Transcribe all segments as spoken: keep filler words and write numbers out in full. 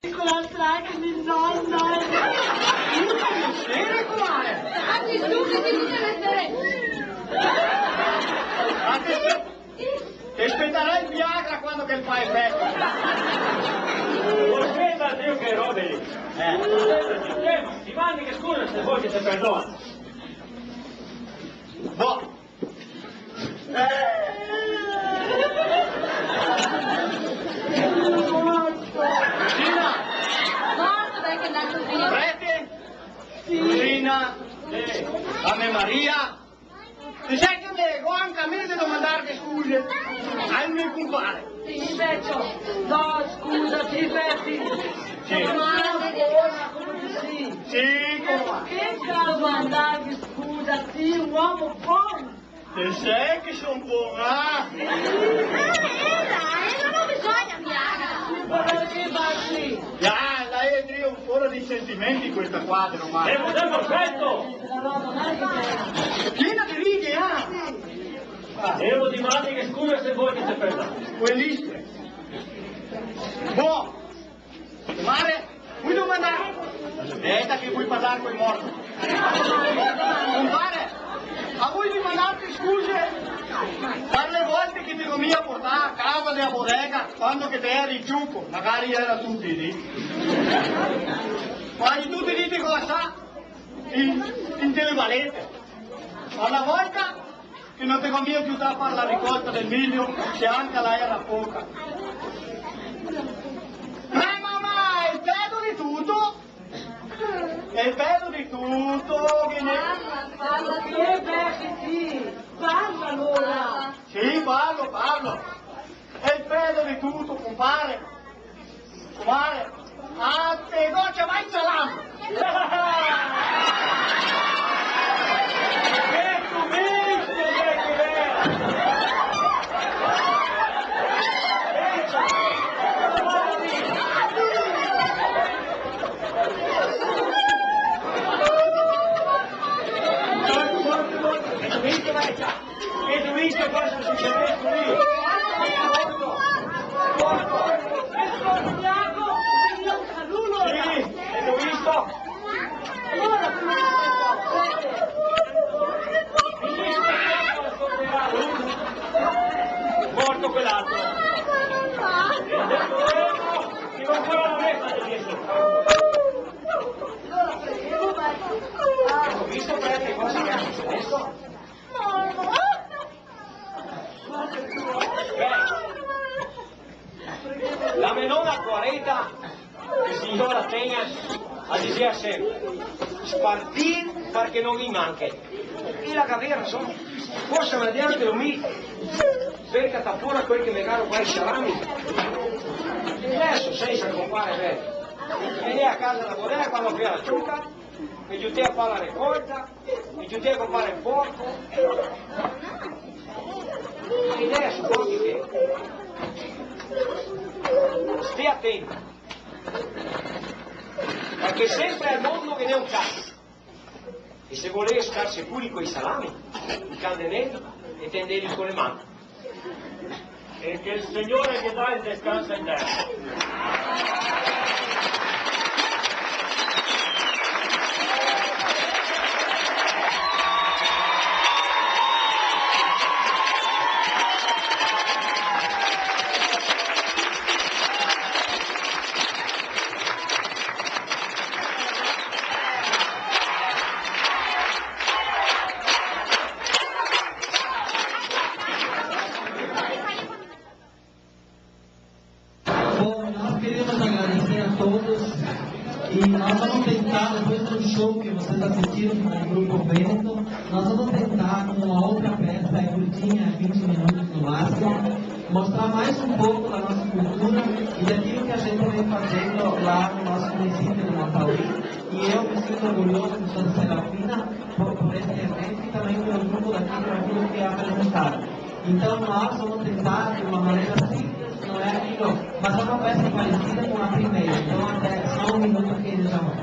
Con la strada che mi nonna. Io voglio sere, comare. Ah, ti stufi di dire le sere. Ma che spe-, te spetarà el Viagra quando che el fa efeto. Aspeta, Dio, che robe lì. Eh. Aspeta, Dio, eh, ma ti mandi che scusa se vol che te perdona. Boh. Gina! Basta, dai, che andar così. Prete? Gina! Eh, Ave Maria! Te sè che me go anca mi de domandarte scuse al me compare? Sì, vecio. No, scusa, sì, Pepi. Sì. Ma buona, come che sì? Sì, compare. Che caso mandarghe scusa, sì, un omo bon? Te sè che son bon, ah? Eh, eh, dai, eh, no bisogna piangere. Sì, però che va sì? Ah, la è drio un foro de sentimenti questa qua, ormai. È un perfetto! Piena de righe, ah! Ah. E lo dimandi che scusa se vol che te perda. Quell'istre. Boh! Comare, vui domandar? Speta che vui parlar col morto. Compare, a vui domandarte scuse par le volte che te go mia portà a casa dea bodega quando che te eri ciuco, magari era tuti i dì. Quasi tuti i dì te go lasà in, in dele valete. Ma na volta che no te go mia aiutà a far la ricolta del milio, se anca la era poca. Eh, mamà, el pedo de tuto, el pedo de tuto, che ne... Parla, parla, che bel che sì, parla alora. Sì, parlo, parlo. El pedo de tuto, compare. Compare, a te go ciamà el salame. Che tu visti, che ti vedi? Che tu visti, che ti vedi? Che tu visti cosa succede qui? Sì, che tu visti? Morto quell'altro. Che ancora non è stato visto. Ho visto, prete, cosa che è successo? Beh, la me nona Cuareta, siora Tegna, la disea senpre: "Spartì par che no ve manche." E la gavea rason. Forse me dea anca mi, parché ta fora quel che me garo qua i salami. E deso, sensa compare, beh, me ndea a casa da bodega quando fea la ciuca, me giutea a far la ricolta, me giutea a compare el porco. E deso, porco che... Sté atenti. Parché senpre al mondo ghe n'è un caso. E se volé star sicuri coi salami, i candeneli e tendeli co le man. E che el Signore ghe dà el descanso eterno. Bom, nós queremos agradecer a todos e nós vamos tentar, depois do show que vocês assistiram com o grupo Vento, nós vamos tentar com uma outra peça, é curtinha, vinte minutos no máximo, mostrar mais um pouco da nossa cultura e daquilo que a gente vem fazendo lá no nosso município de Montauri. E eu me sinto orgulhoso de Santa Serafina por, por esse evento e também pelo grupo daqui, por aquilo que é apresentado. Então, nós vamos tentar de uma maneira simples, não é aquilo, mas é uma peça parecida com a primeira. Então, até só um minuto que eles já vão.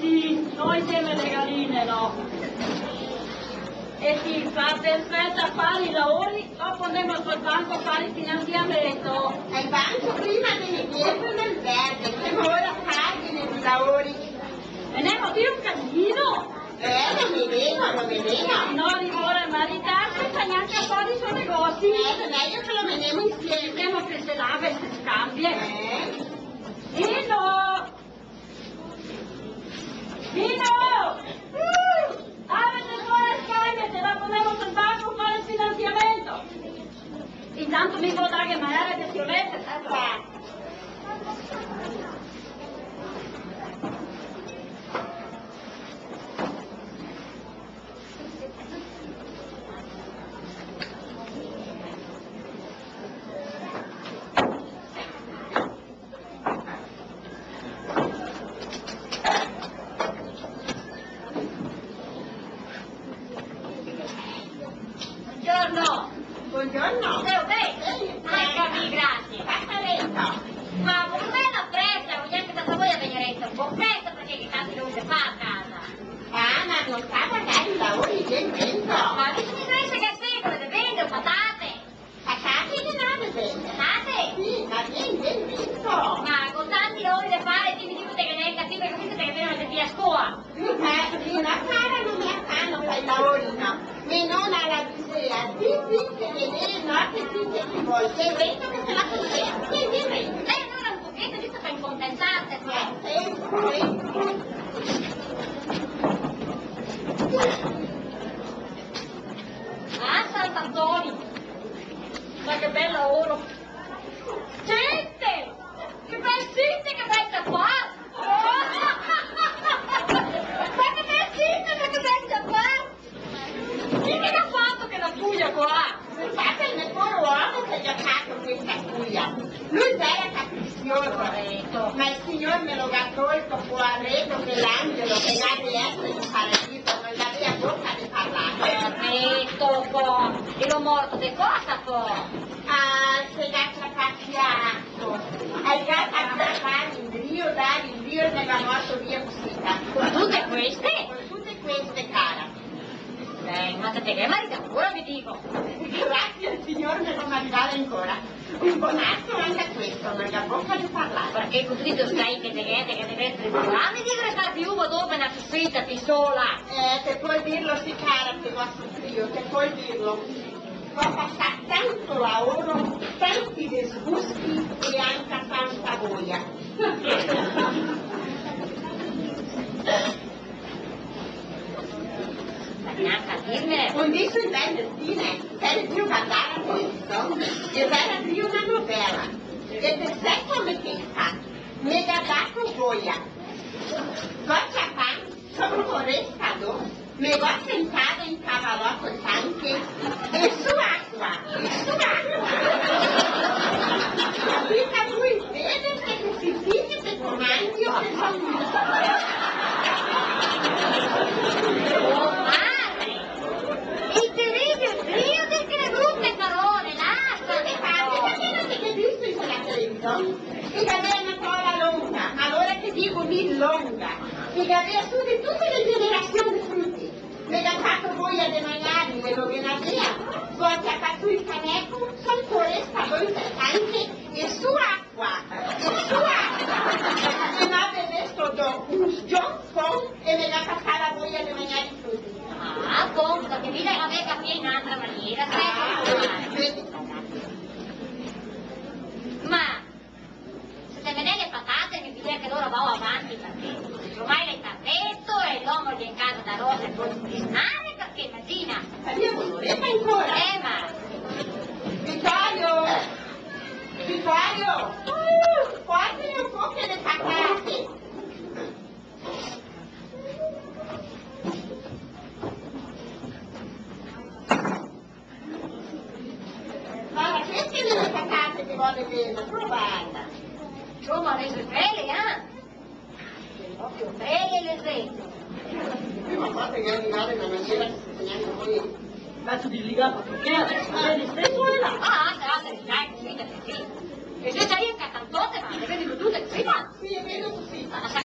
Sì, noi semo le galine, no? E sì, fa perfeta a fare i lavori, dopo andemo sul banco a fare il finanziamento. Al banco prima che ne pierde nel verde, che ora paghi i lavori. E andemo a dire un casino. Eh, non mi dico, non mi dico. No, ora maritarsi, fa neanche fare i suoi negozi. Eh, è meglio che lo menemo insieme. Andemo a fare la veste, scambie. Eh? E no. Vino! Aprite fora e scaldite, dopo andemo sul banco a fare il finanziamento. Intanto mi vado a dare magari che si mette a fare. Buongiorno. Buongiorno. Ciao, beh. Ehi, ah, capì, grazie. Passa dentro. Ma con bella fretta, vogliamo che sta voglia venire un po' presto, perché che tanti non si fa a casa. Ah, ma non sta magari i lavori del vento. Ma che mi interessa che sei, come te vendo, patate? Patate che no, de vento. Patate? Sì, ma vien del vento. Ma con tanti lavori da fare, ti mi dico che ne hai cattivo, che questo te che non ti a scuola. Eh, mi la cara non me la fanno fare i lavori, no. Me nona la diceva, sì, sì, che vede, no, che sì, che ti vuoi, che vedo che se la faceva. Che ti vedo? Eh, allora un pochetto, giusto per compensarti, eh. Eh, sì, sì. Ah, Sant'Antonio! Ma che bel lavoro! Gente! Che bel sito che vai a fare! Ma che bel sito che vai a fare! Chi che l'ha fatto quella cuia qua? Pensate, il me poro omo che ga fato questa cuia. Lui era capriccioso, ma il Signor me lo ga tolto, poareto, che l'angelo che ga de essere in paradiso, non gaveva bocca de parlare. Eco po, e lo morto de cosa po? Ah, se ga ciapà fiato. Al ga ciapà in brio, dai, in brio, e me ga morto via cusì. Con tute queste? Con tute queste, cara. Eh, ma te te ghe maridà ancora, mi digo. Grazie al Signor, me go maridà ancora. Un bonasso anca questo, no ga bocca de parlare. Parché cusì te stai che te ghe, che te ghe, te ghe, mi digo, restar viuva dopo na cusita, ti sola. Eh, te pol dirlo, sì, cara, che go sofrio, te pol dirlo. Go pasà tanto laoro, tanti disgusti e anca tanta voia. Gnanca dirme. Un dì sul Bernardine, per più andare a Torino, e per più una novella, e per sette ore tempo, me ga dato voia. Go ciapà, son coresta do, me go sentada in cavalò col tanche, e su acqua, e su acqua. Capita lui, vede che si dice che comandi o che son. Oh, madre! Il terribile brio del creduto, parola, lascia! Che fate? Perché non ti capisco in quella crento? Che gavea na cola longa, alora che digo mi longa, che gavea su de tute le generasion de fruti. Me ga fato voia de magnarme, e lo ghe n'avea, go ciapà su el caneco, son coresta do in el tanche, e su acqua, e su acqua. E me ga bevesto do un sgion, e me ga pasà la voia de magnare fruti. Ah, bon, parché mi la gavea capìa in n'altra maniera, sai? Ah, vedi. Ma Se te me dè le patate, mi dirìa che alora vao avanti, parché ormai l'è tardeto e l'omo l'è in casa da rosa e pol disnare, parché, imagina. Ma mi volevo ancora. Eh, ma... Vittorio! Vittorio! Portami un poco le patate! Guarda, queste le patate che vuole bene, provate. Insomma, le sue belle, eh? Proprio belle le sue. Prima fate che arrivare in una maniera che si sente anche voi. Ma tu di lì, ma perché?